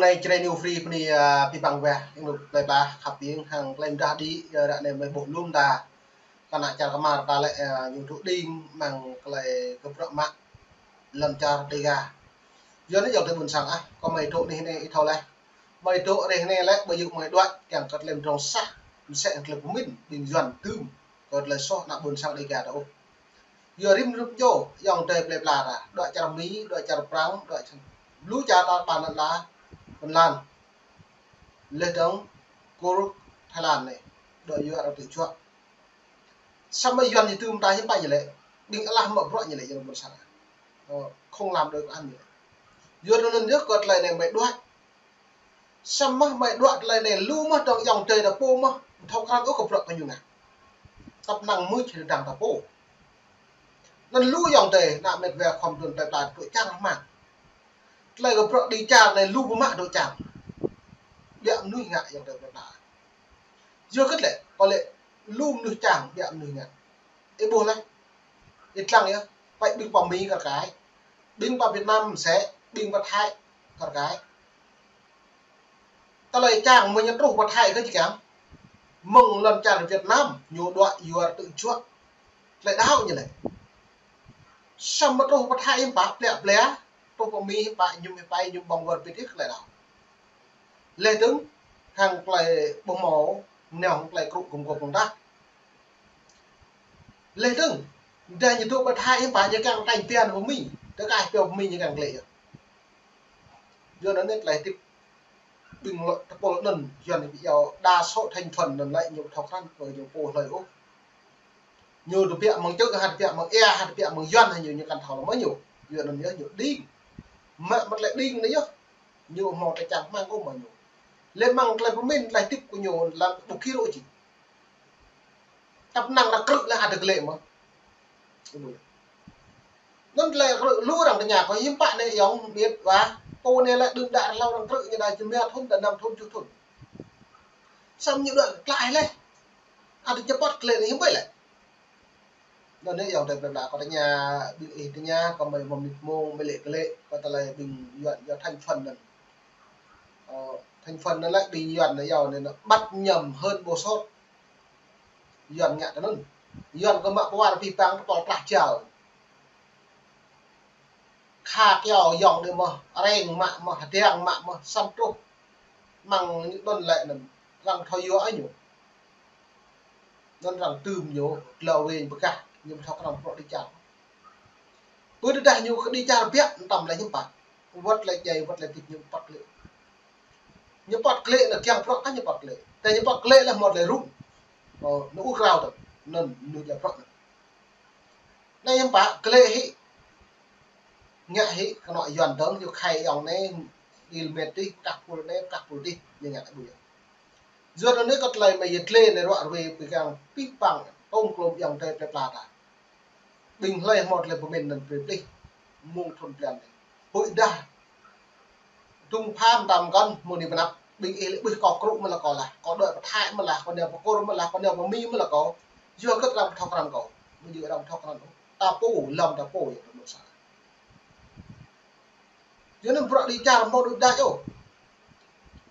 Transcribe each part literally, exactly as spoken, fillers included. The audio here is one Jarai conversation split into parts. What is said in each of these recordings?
Anai Jrai New Free bơni, a, abih bang weh, ing lŭp tơlơi pla khăp ƀing hăng tơlơi mơdah đĭ, a, ră anai mơi ƀuh lŏm ta. Kơ ană čar kơmar ta lĕ, a, ñu tŭ đing mơ̆ng tơlơi kơ bruă mă lŏn čar Dega. Yua anŭn yơh tơlơi ƀôn sang ah, kơ mơi dŏ anih anai ih thâo laih. Mơi dŏ anih anai lĕ, ƀu djơ̆ mơi đuaĭ, kiăng kơ tơlơi mơdrŏng sah, mơsĕ tơlơi pơmĭn, ƀing Yuan tŭm, kơ tơlơi soh ană ƀôn sang Dega ta ôh. Yua rĭm rĭm čô, ayŏng adơi plơi pla ta, đuaĭ čar Mi, đuaĭ čar Prang, đuaĭ čar lu čar ta ƀan lăn ala, Phần Lan. Laih dơ̆ng, Kur, Thái Lan anai, đuaĭ yua arăng tŭ juă. Samơ̆ Yuan ñu tŭm ta hiư̆m pă ñu lĕ, ƀing alah mă bruă ñu lĕ, yua anŭn ƀôn sang. Ơ, không làm được ăn ñu lĕ. Yua anŭn yơh kơ tơlơi anai mơi đuaĭ. Samơ̆ mơi đuaĭ tơlơi anai lu mơ̆ dơ̆ng ayŏng adơi ta pô mơ̆, thâo krăn ôh kơ bruă kơ ñu ngă. Tăp năng mưč hĭ dơ̆ng ta pô. Anŭn lu ayŏng adơi, ană mĕt wa khŏm trŭn tơlơi ta dŏ čang rơmang. Tơlơi kơ bruă đĭ čar anai lu pơmă dŏ čang. Biă mơnuih ngă ayŏng adơi plơi pla. Yua kơ lĕ, kơ lĕ lu mơnuih čang, biă mơnuih ngă. Ih ƀuh laih. Ih lăng yơh, pơai ƀing pơ Mi kar kaĭ. Ƀing pơ Việt Nam mơsĕ, ƀing pơ Thái kar kaĭ. Tơlơi čang mơ̆ ñu truh pơ Thái kơ či kiăng. Mơ̆ng lŏn čar Việt Nam, ñu đuaĭ yua tŭ juă. Tơlơi đaŏ ñu lĕ. Samơ̆ truh pơ Thái hiư̆m pă, plĕ plĕ. Truh pơ Mi hiư̆m pă, ñu hiư̆m pă, ñu ƀơ̆ng wơr bĭt ih tơlơi đaŏ. Laih dơ̆ng, hăng tơlơi ƀu hmâo, nao hăng tơlơi krŭ gum gôp hăng ta. Laih dơ̆ng, dah ñu dŏ pơ Thái hiư̆m pă, ñu kiăng tañ pian pơ Mi, tơkai pian pơ Mi ñu kiăng klĕ yơh. Yua anŭn anai tơlơi tip ƀing lŏ tơpul anŭn, Yuan ƀu iâu đa số thành phần anŭn lĕ ñu thâo krăn kơ ñu pô hlơi ôh. Ñu tơbiă mơ̆ng čư̆, hă tơbiă mơ̆ng ia, hă tơbiă mơ̆ng Yuan, hă ñu, ñu kăn thâo lơ̆m mơ̆ ñu. Yua anŭn yơh ñu đing. Mă mơ̆ tơlơi đing anai yơh. Ñu hmâo tơlơi čang rơmang kơ mơ̆ ñu. Lĕ mơ̆ng tơlơi pơmĭn, tơlơi tip kơ ñu lăng ƀu kir ôh či. Tăp năng arăng krư̆ laih hă tơglĕ mơ̆. Anŭn tơlơi krư̆ lu arăng tơña kơ hiư̆m pă anai ayŏng mĕt wa, pô anai lĕ đưm đă hlâo arăng krư̆ ñu đa jơmia thŭn, đa năm thŭn, tơjuh thŭn. Samơ̆ ñu đuaĭ klaih laih. Adih ñu pơ̆t klĕ anai hiư̆m pă lĕ. Anŭn anai ayŏng adơi plơi pla kơ tơña, ƀing ih tơña, kơ mơi mơ̆ng mĭt mông, mơi lĕ klĕ, kơ tơlơi ƀing Yuan, Yuan thành phần anŭn. Ơ, thành phần anŭn lĕ ƀing Yuan anai yua anai anŭn bắt nhầm hơn bộ sốt. Yuan ngă tơ anŭn. Yuan kơ mă pơwar abih bang tơpul klah jao. Kha kyâo yŏng đơi mơ̆, reng mă mơ̆, hơdang mă mơ̆, săm truh. Mơ̆ng ñu đôn lĕ anŭn, arăng thâo yua ôh ñu. Anŭn arăng tŭm ñu, glao wĕng pơgah, ñu thâo krăn bruă đĭ čar. Pơ tơdah ñu kơ đĭ čar biă, tơm lĕ hiư̆m pă. Wơ̆t lĕ djai, wơ̆t lĕ tĭp ñu pơ̆t klĕ. Ñu pơ̆t klĕ, anŭn kiăng bruă kah ñu pơ̆t klĕ. Tơdah ñu pơ̆t klĕ lĕ hmâo tơlơi rŭng. Ơ, anŭn ur krao tơ. Anŭn, anŭn djai bruă anŭn. Anai hiư̆m pă, klĕ hĭ. Ngă hĭ, kơnơ̆ng Yuan dơ̆ng, ñu khai ayŏng anai, đil mĕt tih, kah pul anai, kah pul tih, ñu ngă tơ ƀu yơh. Yua anŭn anai kơ tơlơi mơi yơh klĕ anai ruă ruê ƀing kiăng pih păng, tŏng klŏm ayŏng adơi plơi pla ta. Ƀing hlơi hmâo tơlơi pơmĭn anŭn brơi pơplih, mơ̆ng thŭn blan anai. Huĭ dah. Dŭng phan tam kăn, mơ̆ng anai pơ anăp, ƀing ih lĕ ƀuh kâo krŭ mơ̆ lĕ kâo lah, kâo đuaĭ pơ Thái mơ̆ lah, kâo nao pơ Kur mơ̆ lah, kâo nao pơ Mi mơ̆ lah kâo. Yua kơ arăng thâo krăn kâo. Ƀu djơ̆ arăng thâo krăn ôh. Ta pô, lŏm ta pô yơh, tơ anŭn sa. Yua anŭn bruă đĭ čar hmâo đôč đač ôh.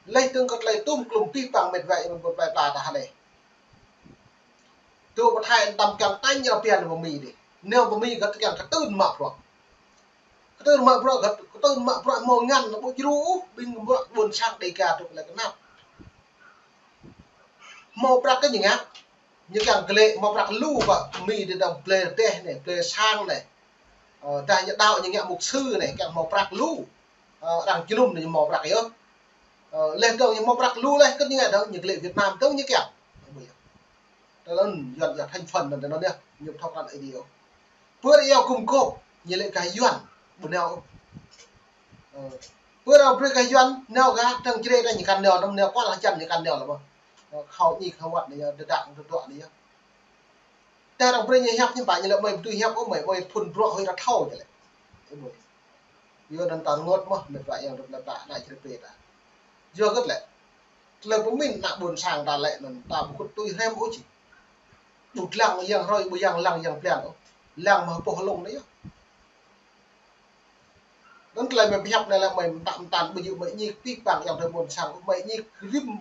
Laih dơ̆ng kơ tơlơi tŭm klŭm pih păng mĕt wa ayŏng adơi plơi pla ta hơnai. Dŏ pơ Thái tơm kiăng tañ rơpian pơ Mi dih. Nao pơ Mi gơ̆t kiăng kơtưn mă bruă. Kơtưn mă bruă gơ̆t, kơtưn mă bruă hmâo ngăn ƀu djru ôh, ƀing bruă ƀôn sang Dega dŏ lĕ kơnăp. Hmâo prăk kơ ñu ngă. Ñu kiăng klĕ hmâo prăk lu pơ Mi dih dơ̆ng blơi rơdêh anai, blơi sang anai. Ơ, dah ñu đaŏ ñu ngă mục sư anai, kiăng hmâo prăk lu. Ơ, arăng jơnum anai ñu hmâo prăk yơh. Ơ, laih dơ̆ng ñu hmâo prăk lu laih, kơ ñu ngă dơ̆ng, ñu klĕ Việt Nam dơ̆ng ñu kiăng. Tơ anŭn Yuan yơh thành phần anŭn tơ anŭn yơh, ñu thâo krăn ih dih yơh. Pơ arăng iâu gum gôp, ñu lĕ gah Yuan, ƀu nao. Ơ, pơ arăng brơi gah Yuan, nao gah, dơ̆ng Jrai ta ñu kăn nao, dơ̆ng nao kual hơjăn ñu kăn nao lă mơ̆. Ơ, khâo ñik khâo wăt anai yơh, dơdă dơdŏ anai yơh. Tơdah arăng brơi ñu hiăp ñu ƀă ñu lĕ mơi ƀu dưi hiăp ôh mơi, mơi phŭn bruă hơi ta thâo ñu lĕ. Ơ mơi. Yua anŭn ta rơngot mơ̆, mĕt wa ayŏng adơi plơi pla ană Jrai pơ ta. Yua hơget lĕ. Tơlơi pơmĭn ană ƀôn sang ta lĕ anŭn ta ƀu kŭt tui hrăm ôh či. Ƀu lăng yang hrơi, ƀu yang lăng yang blan ôh. Lăng mơ̆ pô hlŏng anai yơh. Anŭn tơlơi mơi pơhiăp anai lĕ mơi mơtă mơtăn ƀu djơ̆ mơi ñik pih pang yang tơ ƀôn sang, mơi ñik rĭm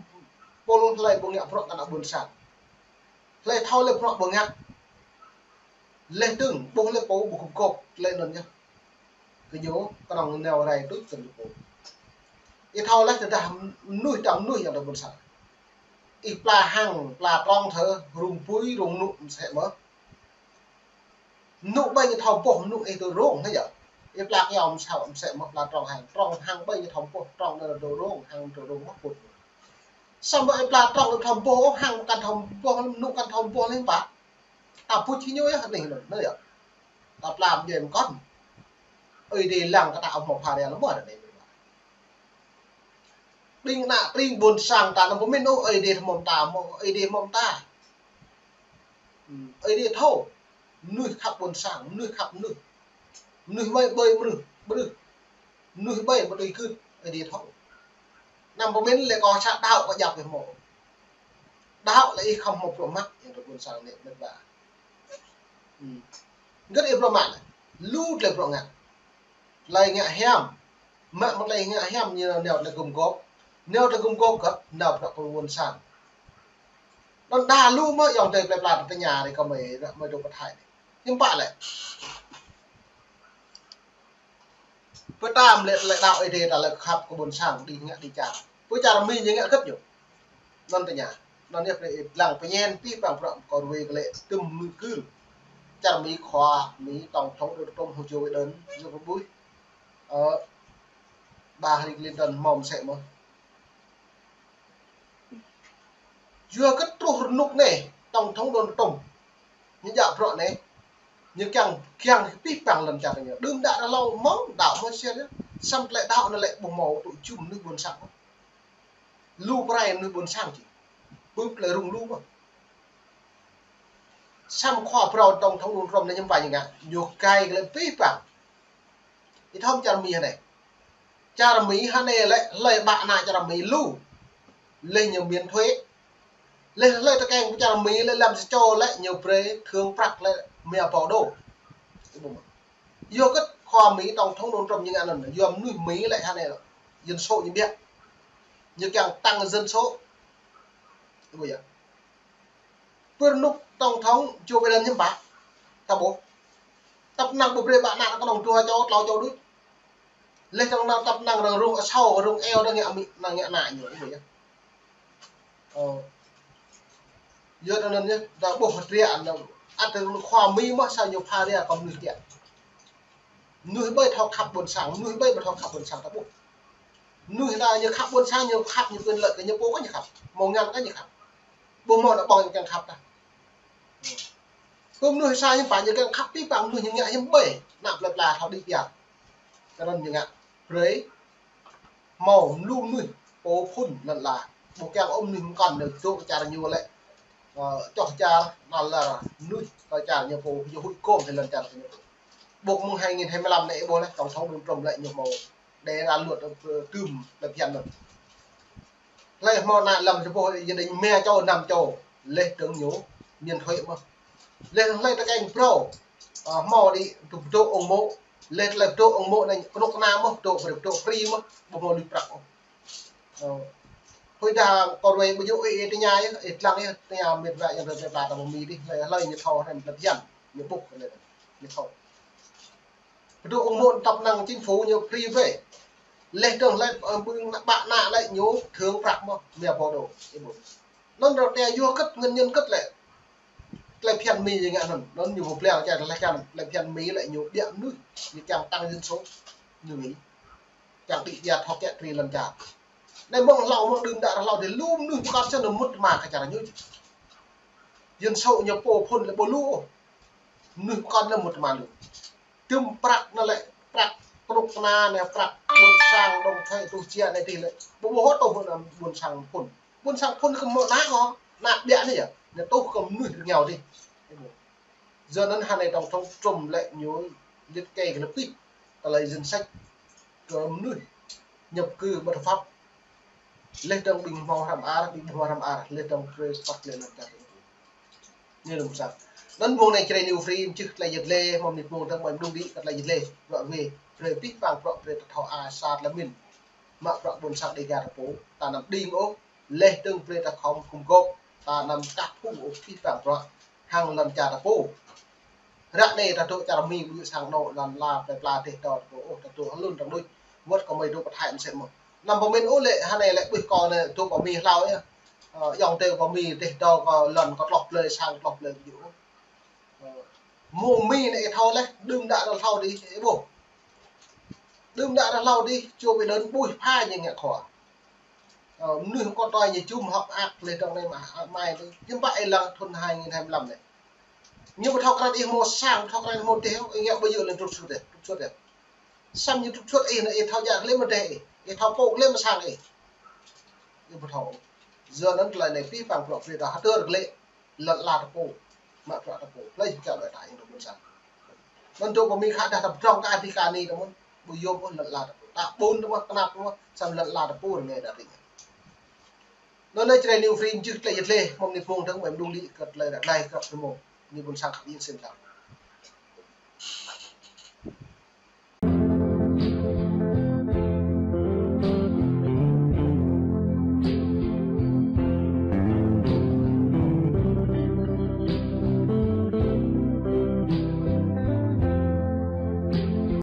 pôl hlơi ƀu ngă bruă kơ ană ƀôn sang. Hlơi thâo lĕ bruă ƀu ngă. Laih dơ̆ng, ƀuh lĕ pô ƀu gum gôp, tơlơi anŭn yơh. Kơ ñu, kơnơ̆ng nao rai tui kơ ñu pô. Ih thâo laih tơdah mơnuih dang mơnuih yang tơ ƀôn sang. Ih pla hăng, pla trong thơ, rŭng pui, rŭng mơnŭ mơsĕ mơ̆. Mơnŭ ƀơi ñu thâo boh mơnŭ ih tơ rông, hă yơh. Ih pla kơyâo mơsĕ, mơsĕ mơ̆ pla trong hăng. Trong hăng ƀơi ñu thâo boh, trong anŭn tơ rông, hăng tơ rông mơ̆ pŭt. Samơ̆ ih pla trong thâo boh, hăng kăn thâo boh, mơnŭ kăn thâo boh lĕ ƀă. Ta pŭč hĭ ñu yơh, anai anŭn, anai yơh. Ta pla mơjai mơkŏn. Ơi Adai lăng kơ ta ƀu hmâo pha ria lơ̆m mơ̆ anai. Ƀing ană tring ƀôn sang ta anăm pơmĭn ôh, Ơi Adai hmâo ta, hmâo Ơi Adai hmâo ta. Hmm, Ơi Adai thâo. Mơnuih khăp ƀôn sang, mơnuih khăp mơnuih. Mơnuih ƀơi ƀơi mơnuih, ƀrưh. Mơnuih ƀơi ƀơi tui gưt, Ơi Adai thâo. Anăm pơmĭn lĕ kâo sa đaŏ kâo djăp ih hmâo. Đaŏ lĕ ih khŏm hmâo bruă mă, yang tơ ƀôn sang anai mĕt wa. Hmm. Gưt ih bruă mă lĕ. Lu tơlơi bruă ngă. Tơlơi ngă hiam. Mă mơ̆ tơlơi ngă hiam ñu nao tơlơi gum gôp. Nao tơlơi gum gôp gơ̆, nao bruă kơ ƀôn sang. Anŭn đa lu mơ̆ yang tơ plơi pla tơña ri kơ mơi, mơi dŏ pơthai. Hiư̆m pă lĕ. Pơtăm lĕ tơlơi đaŏ Ơi Adai ta lĕ khăp kơ ƀôn sang đĭ ngă đĭ čar. Pơ čar Mi ñu ngă gơ̆t ñu. Anŭn tơña. Anŭn yơh brơi ih lăng pơñen pih pang bruă kơ ruai kơ lĕ tơm mơnuih gưl. Čar Mi khua Mi tổng thống Donald Trump hăng Joe Biden, Joe Biden. Ơ, ƀa Hillary Clinton hmâo mơsĕ mơ̆. Yua kơ truh rơnŭk anai, tổng thống Donald Trump. Ñu djă bruă anai. Ñu kiăng, kiăng pih pang lŏn čar ñu. Đưm đă rơlâo mơ̆ng đaŏ mơ̆ sial yơh. Samơ̆ tơlơi đaŏ anai lĕ ƀu hmâo tŭ jum mơnuih ƀôn sang ôh. Lu pơrai mơnuih ƀôn sang či. Bưp tơlơi rŭng lu mơ̆. Samơ̆ khua phrâo tổng thống Donald Trump anai hiư̆m pă ñu ngă. Ñu kai kơ lĕ pih pang. Ih thâo čar Mi hơnai. Čar Mi hơnai lĕ hlơi ƀă ană čar Mi lu. Laih ñu miễn thuế. Laih hlơi tơkeng pơ čar Mi lĕ lăm sa čô lĕ ñu brơi thưởng prăk lĕ mia pô đô. Yua kơ khua Mi tổng thống Donald Trump ñu ngă anŭn. Yua mơnuih Mi lĕ hơnai lĕ. Dân số ñu biă. Ñu kiăng tăng dân số. Ƀu yơh. Pơ rơnŭk tổng thống Joe Biden hiư̆m pă. Ta ƀuh. Tăp năng ƀu brơi ƀă ană kơnơ̆ng dua čô, klâo čô đôč. Laih dơ̆ng anŭn tăp năng arăng rŭng asâo, rŭng eo arăng ngă amĭ, arăng ngă ană ñu, ih ƀuh yơh. Ơ. Yua anŭn yơh, ta ƀuh hơdră anŭn. Ăt arăng khua Mi mơ̆ sa ñu pha ria kơ mơnuih tiă. Mơnuih ƀơi thâo khăp ƀôn sang, mơnuih ƀơi ƀu thâo khăp ƀôn sang ta ƀuh. Mơnuih ta ñu khăp ƀôn sang, ñu khăp ñu quyền lợi kơ ñu pô kơ ñu khăp. Hmâo ngăn kơ ñu khăp. Ƀu hmâo ană ƀơ̆ng ñu kiăng khăp ta. Pơ mơnuih sa hiư̆m pă ñu kiăng khăp pih pang mơnuih ñu ngă hiư̆m ƀơi. Ană plơi pla thâo đĭ biă. Kơ anŭn ñu ngă. Brơi. Hmâo lu mơnuih pô phŭn lŏn ala. Ƀu kiăng ôh mơnuih mơkŏn ñu dŏ čar ñu lĕ. Ơ, čoh čar, ană lĕ mơnuih kơ čar ñu pô, ñu huĭ kôm hĭ lŏn čar ñu pô. Ƀuh mơ̆ng hai nghìn hai mươi lăm anai ih ƀuh lĕ, tổng thống Donald Trump lĕ ñu hmâo đề ra luật, ơ, tơm lĕ phiăn mơ̆n. Hlơi hmâo ană lăm čô pô, gia đình mia čô, năm čô, laih dơ̆ng ñu miễn thuế mơ̆. Laih hlơi tơkeng phrâo, ơ, hmâo đĭ dŏ, dŏ ung mô̆, laih tơlơi dŏ ung mô̆ anai, kơnuk kơna mơ̆, dŏ free, dŏ free mơ̆, ƀu hmâo lui prăk ôh. Ơ. Hơi dah kơ ruai ƀu djơ̆ ih, ih tơña yơh, ih lăng yơh, tơña mĕt wa yang rơ̆ rơ̆ ta ƀu Mi dih, hlơi, hlơi ñu thâo, hrăm lĕ phiăn, ñu ƀuh, ñu thâo. Pơdŏ ung mô̆ tăp năng chính phủ ñu free ƀơi. Laih dơ̆ng hlơi, ơ, ƀing ƀă ană lĕ ñu thưởng prăk mơ̆, mia pô đô. Anŭn rơ̆ tơña yua kơ nguyên nhân kơ lĕ. Tơlơi phiăn Mi ñu ngă anŭn, anŭn ñu pơblang čar tơlơi phiăn, tơlơi phiăn Mi lĕ ñu biă mơnuih, ñu kiăng tăng dân số, ñu Mi. Kiăng đĭ biă thâo kiă tring lŏn čar. Anai mơ̆ng hlâo mơ̆ng đưm đă hlâo dih lu mơnuih pơkŏn sơnơ̆ mŭt tơma kơ čar ñu či. Dân số ñu pô phŭn lĕ ƀu lu ôh. Mơnuih pơkŏn lĕ mŭt tơma lu. Tơm prăk anŭn lĕ prăk kơnuk kơna anai prăk ƀôn sang đŏng thuê tuh jia anai dih lĕ. Ƀu ƀu hŏ tuh ƀôn sang phŭn. Ƀôn sang phŭn kơ hmâo ană kơ, ană biă anai yơh. Anai tuh kơ mơnuih rơngiao dih. Yua anŭn hơnai tổng thống Trump lĕ ñu liệt kê kơ lĕ pih tơlơi danh sách kơ mơnuih nhập cư bất hợp pháp. Laih dơ̆ng ƀing hmâo hrăm ar, ƀing ƀu hmâo hrăm ar, laih dơ̆ng brơi păt lĕ lŏn čar. Anai lăm sa. Anŭn mơ̆ng anai Jrai New Free, mơčih tơlơi yet lê, hmâo mơnit mơ̆ng dơ̆ng ƀai mơđung đĭ kơ tơlơi yet lê, ruă ruê. Brơi pih pang bruă brơi ta thâo a sat lơ min. Mă bruă ƀôn sang Dega ta pô, ta anăm đing ôh, leh dơ̆ng brơi ta khŏm gum gôp, ta anăm kah phung ôh pih pang bruă hăng lŏn čar ta pô. Ră anai ta dŏ čar Mi ƀu djơ̆ sang anŏ lŏn la plơi pla dêh dŏ ta pô ôh, ta dŏ hlŭn răng đôč, wơ̆t kơ mơi dŏ pơ Thái mơsĕ mơ̆n. Anăm pơmĭn ôh lĕ, hơnai lĕ ƀuih kâo anai dŏ pơ Mi hlâo yơh. Ơ, ayŏng adơi pơ Mi dêh dŏ kơ lŏn kơ tloh blơi sang tloh blơi ƀu djơ̆ ôh. Ơ, mơ̆ng Mi anai ih thâo leh, đưm đă ră hlâo adih, ih ƀuh. Đưm đă ră hlâo adih, čô ƀing anŭn ƀuh pha ñu ngă khua. Ơ, mơnuih hơ̆k kơtoi ñu jum hŏk ak leh dŏng anai mă, ak mai anai. Hiư̆m pă ih lăng thŭn hai nghìn hai mươi lăm anai. Ñu ƀu thâo krăn ih hmâo sang, ƀu thâo krăn ih hmâo dêh, ih ngă ƀu djơ̆ leh trục xuất dêh, trục xuất dêh. Samơ̆ ñu trục xuất ih anai, ih thâo djă kơ lĕ mă dêh ih, ih thâo pô kơ lĕ mă sang ih. Ih ƀu thâo. Yua anŭn tơlơi anai pih pang bruă brơi ta hơdơr kơ lĕ lŏn la ta pô, mă bruă ta pô. Tơlơi čang đuaĭ ta ih dŏ ƀôn sang. Anŭn dŏ pơ Mi khă dah ta pơdrŏng kơ adih kơ ani ta mơ̆n. Ƀu yôm ôh lŏn la ta pô. Ta ƀun ta mơ̆n, tơnap ta mơ̆n, samơ̆ lŏn la ta pô rơngai đa rĭng. Anŭn anai Jrai New Free mơjưh tơlơi yơh tơlơi, mơ̆ng anai pơ̆ng dơ̆ng, mơ̆ng dŭng đĭ kơ tơlơi ră glai krăp tơmơ̆ng. Ñu ƀôn sang khăp yên sĭn tơ̆ng.